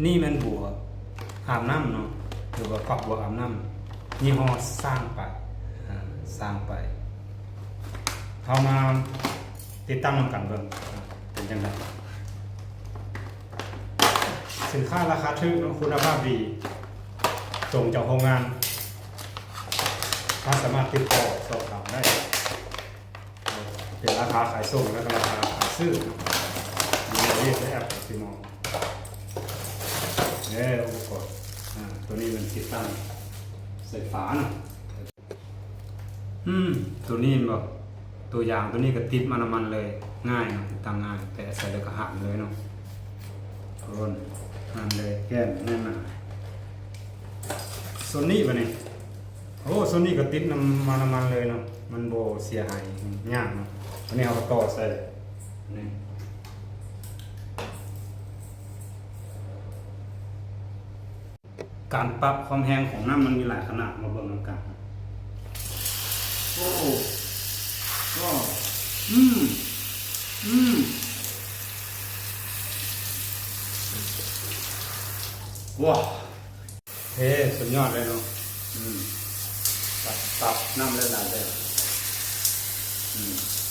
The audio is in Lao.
ນີ້ແມ່ນບົວອາບນ້ຳເນາະ ຫຼືວ່າຝັກບົວອາບນ້ຳ ຍີ່ຫໍ້ຊ້າງໄປ ອາ ຊ້າງໄປ. ເຮົາມາຕິດຕາມນຳກັນເບິ່ງ ເປັນຈັ່ງໃດ. ສິນຄ້າລາຄາຖືກເນາະ ຄຸນນະພາບດີ ສົ່ງຈາກໂຮງງານ ທ່ານສາມາດຕິດຕໍ່ສອບຖາມໄດ້. ເປັນລາຄາຂາຍສົ່ງ ແລະ ກະລາຄາຂາຍຊື້ ຢູ່ໃນເລກໃນແອັບຊິມອງ. ເອີ ອຸປະກອນ ອາ ໂຕນີ້ແມ່ນຕິດຕັ້ງໄຟຟ້າເນາະ. ອືມ ໂຕນີ້ແມ່ນບໍ່? ໂຕຢາງໂຕນີ້ກະຕິດມານ້ຳມັນເລີຍ ງ່າຍເນາະ ຕິດຕັ້ງງ່າຍ ແປະໃສ່ແລ້ວກະຫັນເລີຍເນາະ ໂອນ ຫັນເລີຍ ແກ້ນແໜ້ນໜາ. ສ່ວນນີ້ບາດນີ້ ໂອ້ ສ່ວນນີ້ກະຕິດນ້ຳ ມານ້ຳມັນເລີຍເນາະ ມັນບໍ່ເສຍຫາຍຍາກເນາະ. ອັນນີ້ເຮົາກະຕໍ່ໃສ່ ນີ້ ການປັບຄວາມແຮງຂອງນ້ຳມັນມີຫຼາຍຂະໜາດ ມາເບິ່ງນຳກັນ. ໂອ້ ໂອ້ ອືມ ອືມ ວ້າ ເອີ ສຸດຍອດເລີຍເນາະ ອືມ ປັບ ປັບນ້ຳໄດ້ຫຼາຍແລ້ວ ອືມ